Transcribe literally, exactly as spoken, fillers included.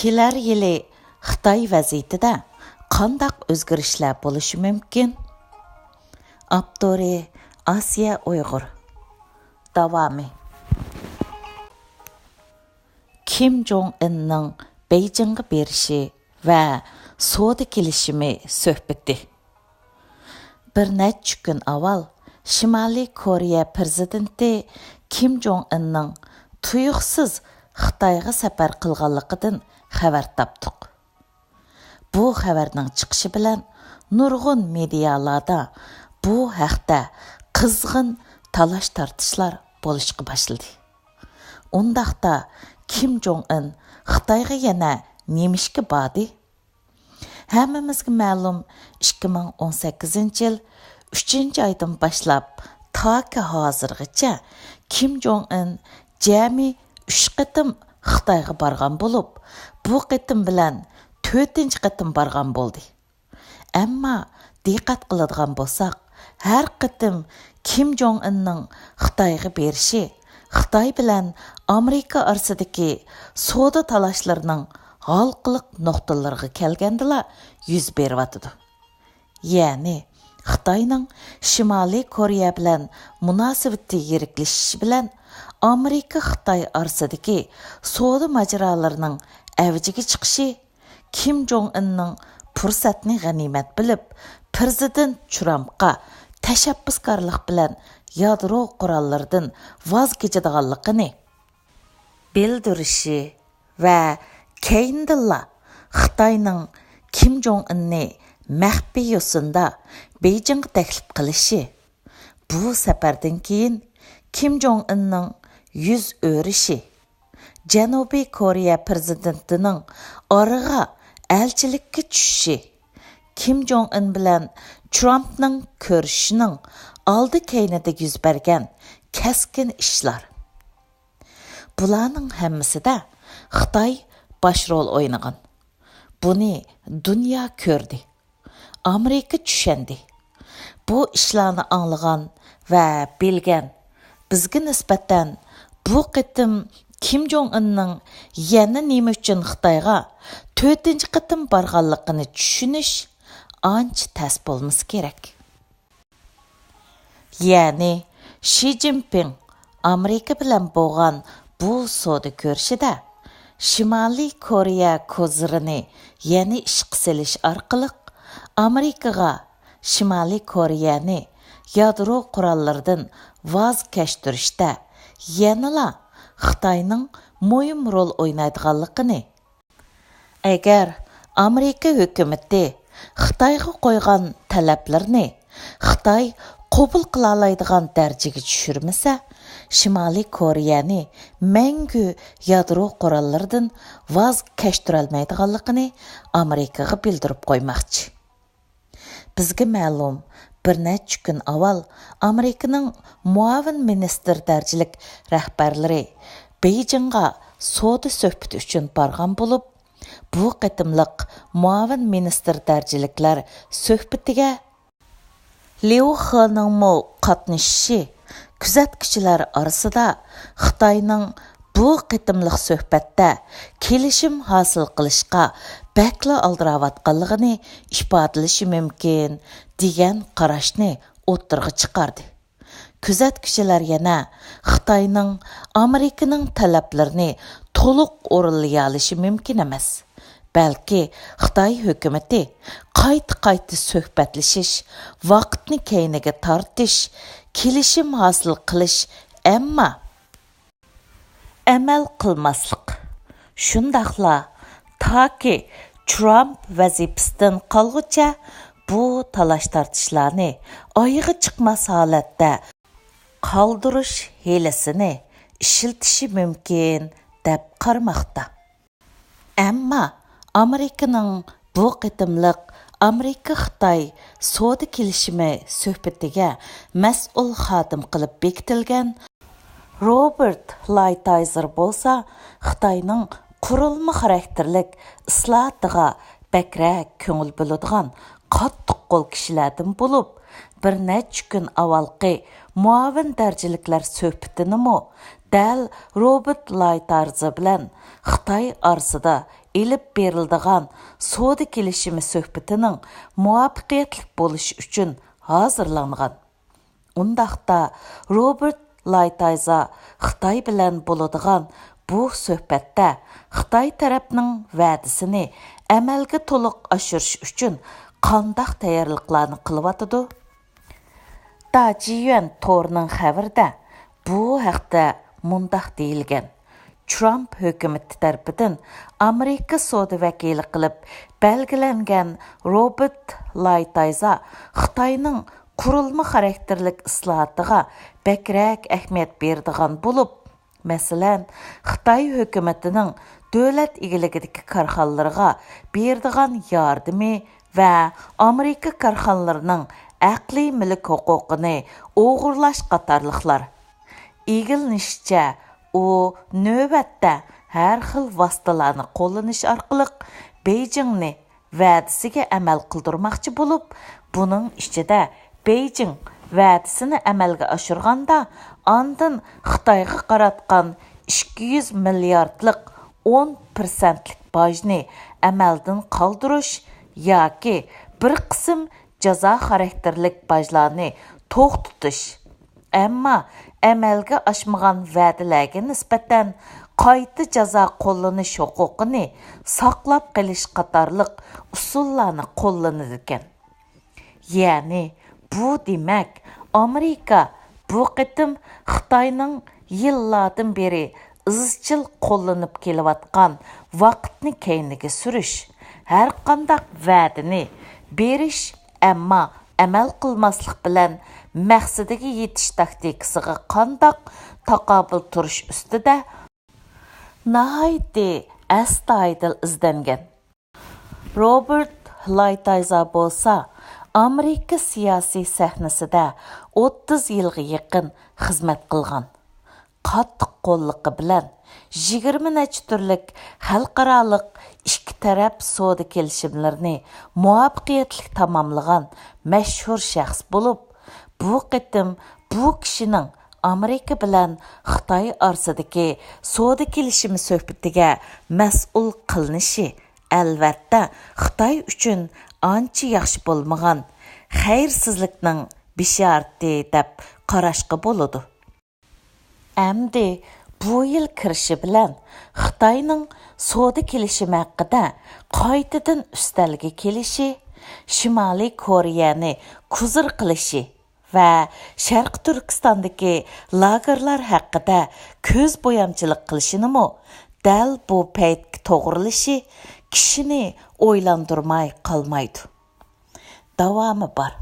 كېلەر يىلى خىتاي ۋەزىيىتىدە قانداق ئۆزگىرىشلەر بولۇشى مۇمكىن؟ ئاپتورى: ئاسىيە ئۇيغۇر. داۋامى. كىم جوڭ ئىننىڭ بېيجىڭغا بېرىشى ۋە سودا كېلىشىمى سۆھبىتى. بىر نەچچە كۈن ئاۋۋال شىمالىي كورېيە پىرېزىدېنتى كىم جوڭ ئىننىڭ تۇيۇقسىز خىتايغا سەپەر قىلغانلىقىدىن خەۋەر تاپتۇق. بۇ خەۋەرنىڭ چىقىشى بىلەن نۇرغۇن مېدىيالاردا بۇ ھەقتە قىزغىن تالاش-تارتىشلار بولۇشقا باشلىدى. ئۇنداقتا كىم جوڭ ئىن خىتايغا يەنە نېمىشقا باردى؟ ھەممىمىزگە مەلۇم، ئىككى مىڭ ئون سەككىزىنچى يىل ئۈچىنچى ئايدىن باشلاپ تاكى ھازىرغىچە كىم جوڭ ئىن جەمئىي ئۈچ قېتىم خىتايغا بارغان بولۇپ، بۇ قېتىم بىلەن تۆتىنچى قېتىم بارغان بولدى. ئەمما دىققەت قىلىدىغان بولساق، ھەر قېتىم كىم جوڭ ئىننىڭ خىتايغا بېرىشى خىتاي بىلەن ئامېرىكا ئارىسىدىكى سودا تالاشلىرىنىڭ ھالقىلىق نۇقتىلىرىغا كەلگەندىلا يۈز بېرىۋاتىدۇ. يەنى خىتاينىڭ شىمالىي كورېيە بىلەن مۇناسىۋىتى يىرىكلىشىشى بىلەن ئامېرىكا خىتاي ئارىسىدىكى سودا ماجىرالىرىنىڭ ئەۋجىگە چىقىشى كىم جوڭ ئىننىڭ پۇرسەتنى غەنىيمەت بىلىپ، پىرېزىدېنت ترامپقا تەشەببۇسكارلىق بىلەن يادرو قوراللىرىدىن ۋاز كېچىدىغانلىقىنى بىلدۈرۈشى ۋە كەينىدىنلا خىتاينىڭ كىم جوڭ ئىننى مەخپىي يوسۇندا بېيجىڭغا تەكلىپ قىلىشى، بۇ سەپەردىن كېيىن كىم جوڭ ئىننىڭ يۈز ئۆرۈشى، جەنۇبىي كورېيە پىرېزىدېنتىنىڭ ئارىغا ئەلچىلىككە چۈشۈشى، كىم جوڭ ئىن بىلەن ترامپنىڭ كۆرۈشۈشىنىڭ ئالدى-كەينىدە يۈز بەرگەن كەسكىن ئىشلار. بۇلارنىڭ ھەممىسىدە خىتاي باش رول ئوينىغان. بۇنى دۇنيا كۆردى. ئامېرىكا چۈشەندى. بۇ ئىشلارنى ئاڭلىغان ۋە بىلگەن بىزگە نىسبەتەن بۇ قېتىم كىم جوڭ ئىننىڭ يەنە نېمە ئۈچۈن خىتايغا تۆتىنچى قېتىم بارغانلىقىنى چۈشىنىش ئانچە تەس بولمىسا كېرەك. يەنى شى جىنپىڭ ئامېرىكا بىلەن بولغان بۇ سودا كۆرۈشىدە شىمالىي كورېيە كوزىرىنى يەنە ئىشقا سېلىش ئارقىلىق ئامېرىكىغا شىمالىي كورېيەنى يادرو قوراللىرىدىن ۋاز كەچتۈرۈشتە يەنىلا خىتاينىڭ مۇھىم رول ئوينايدىغانلىقىنى، ئەگەر ئامېرىكا ھۆكۈمىتى خىتايغا قويغان تەلەپلىرىنى خىتاي قوبۇل قىلالايدىغان دەرىجىگە چۈشۈرمىسە، شىمالىي كورېيەنى مەڭگۈ يادرو قوراللىرىدىن ۋاز كەچتۈرەلمەيدىغانلىقىنى ئامېرىكىغا بىلدۈرۈپ قويماقچى. بىزگە مەلۇم، بىر نەچچە كۈن ئاۋۋال ئامېرىكىنىڭ مۇئاۋىن مىنىستىر دەرىجىلىك رەھبەرلىرى بېيجىڭغا سودا سۆھبىتى ئۈچۈن بارغان بولۇپ، بۇ قېتىملىق مۇئاۋىن مىنىستىر دەرىجىلىكلەر سۆھبىتىگە ليۇ خېنىڭمۇ قاتنىشىشى كۆزەتكۈچىلەر ئارىسىدا خىتاينىڭ بۇ قېتىملىق سۆھبەتتە كېلىشىم ھاسىل قىلىشقا بەكلا ئالدىراۋاتقانلىقىنى ئىپادىلىشى مۇمكىن، دېگەن قاراشنى ئوتتۇرىغا چىقاردى. كۆزەتكۈچىلەر يەنە خىتاينىڭ ئامېرىكىنىڭ تەلەپلىرىنى تولۇق ئورۇنلىيالىشى مۇمكىن ئەمەس. بەلكى خىتاي ھۆكۈمىتى قايتا-قايتا سۆھبەتلىشىش، ۋاقىتنى كەينىگە تارتىش، كېلىشىم ھاسىل قىلىش، ئەمما ئەمەل قىلماسلىق، شۇنداقلا تاكى ترامپ ۋەزىپىسىدىن قالغۇچە بۇ تالاش-تارتىشلارنى ئايىغى چىقماس ھالەتتە قالدۇرۇش ھىيلىسىنى ئىشلىتىشى مۇمكىن، دەپ قارىماقتا. ئەمما ئامېرىكىنىڭ بۇ قېتىملىق ئامېرىكا-خىتاي سودا كېلىشىمى سۆھبىتىگە مەسئۇل خادىم قىلىپ بېكىتىلگەن روبېرت لايتايزېر بولسا خىتاينىڭ قۇرۇلما خاراكتېرلىك ئىسلاھاتىغا بەكرەك كۆڭۈل بۆلىدىغان قاتتىق قول كىشىلەردىن بولۇپ، بىر نەچچە كۈن ئاۋۋالقى مۇئاۋىن دەرىجىلىكلەر سۆھبىتىنىمۇ دەل روبېرت لايتايزېر بىلەن خىتاي ئارىسىدا ئېلىپ بېرىلىدىغان سودا كېلىشىمى سۆھبىتىنىڭ مۇۋەپپەقىيەتلىك بولۇشى ئۈچۈن ھازىرلانغان. ئۇنداقتا روبېرت لايتايزا خىتاي بىلەن بولىدىغان بۇ سۆھبەتتە خىتاي تەرەپنىڭ ۋەدىسىنى ئەمەلگە تولۇق ئاشۇرۇش ئۈچۈن قانداق تەييارلىقلارنى قىلىۋاتىدۇ؟ داجيۈەن تورىنىڭ خەۋىرىدە بۇ ھەقتە مۇنداق دېيىلگەن: ترامپ ھۆكۈمىتى تەرىپىدىن ئامېرىكا سودا ۋەكىلى قىلىپ بەلگىلەنگەن روبېرت لايتايزا خىتاينىڭ قۇرۇلما خاراكتېرلىك ئىسلاھاتىغا بەكرەك ئەھمىيەت بېرىدىغان بولۇپ، مەسىلەن، خىتاي ھۆكۈمىتىنىڭ دۆلەت ئىگىلىكىدىكى كارخانىلىرىغا بېرىدىغان ياردىمى ۋە ئامېرىكا كارخانىلىرىنىڭ ئەقلىي مۈلۈك ھوقۇقىنى ئوغرىلاش قاتارلىقلار. ئىگىلىنىشىچە، ئۇ نۆۋەتتە ھەر خىل ۋاسىتىلارنى قوللىنىش ئارقىلىق بېيجىڭنى ۋەدىسىگە ئەمەل قىلدۇرماقچى بولۇپ، بۇنىڭ ئىچىدە بېيجىڭ ۋەدىسىنى ئەمەلگە ئاشۇرغاندا، ئاندىن خىتايغا قاراتقان ئىككى يۈز مىلياردلىق ئون پىرسەنتلىك باجنى ئەمەلدىن قالدۇرۇش ياكى بىر قىسىم جازا خاراكتېرلىك باجلارنى توختىتىش، ئەمما ئەمەلگە ئاشمىغان ۋەدىلەرگە نىسبەتەن قايتا جازا قوللىنىش ھوقۇقىنى ساقلاپ قېلىش قاتارلىق ئۇسۇللارنى قوللىنىدىكەن. يەنى، بۇ دېمەك، ئامېرىكا بۇ قېتىم خىتاينىڭ يىللاردىن بېرى ئىزچىل قوللىنىپ كېلىۋاتقان ۋاقىتنى كەينىگە سۈرۈش، ھەرقانداق ۋەدىنى بېرىش، ئەمما ئەمەل قىلماسلىق بىلەن مەقسىتىگە يېتىش تاكتىكىسىغا قانداق تاقابىل تۇرۇش ئۈستىدە ناھايىتى ئەستايىدىل ئىزدەنگەن. روبېرت لايتايزا بولسا ئامېرىكا سىياسىي سەھنىسىدە ئوتتۇز يىلغا يېقىن خىزمەت قىلغان. قاتتىق قوللۇقى بىلەن يىگىرمە نەچچە تۈرلۈك خەلقئارالىق ئىككى تەرەپ سودا كېلىشىملىرىنى مۇۋەپپەقىيەتلىك تاماملىغان مەشھۇر شەخس بولۇپ، بۇ قېتىم بۇ كىشىنىڭ ئامېرىكا بىلەن خىتاي ئارىسىدىكى سودا كېلىشىمى سۆھبىتىگە مەسئۇل قىلىنىشى، ئەلۋەتتە، خىتاي ئۈچۈن ئانچە ياخشى بولمىغان خەيرسىزلىكنىڭ بېشارىتى دەپ قاراشقا بولىدۇ. ئەمدى بۇ يىل كىرىشى بىلەن خىتاينىڭ سودا كېلىشىمى ھەققىدە قايتىدىن ئۈستەلگە كېلىشى، شىمالىي كورېيەنى كۇزۇر قىلىشى ۋە شەرقىي تۈركىستاندىكى لاگېرلار ھەققىدە كۆز بويامچىلىق قىلىشىنىمۇ دەل بۇ پەيتكە توغرىلىشى كىشىنى ئويلاندۇرماي قالمايدۇ. داۋامى بار.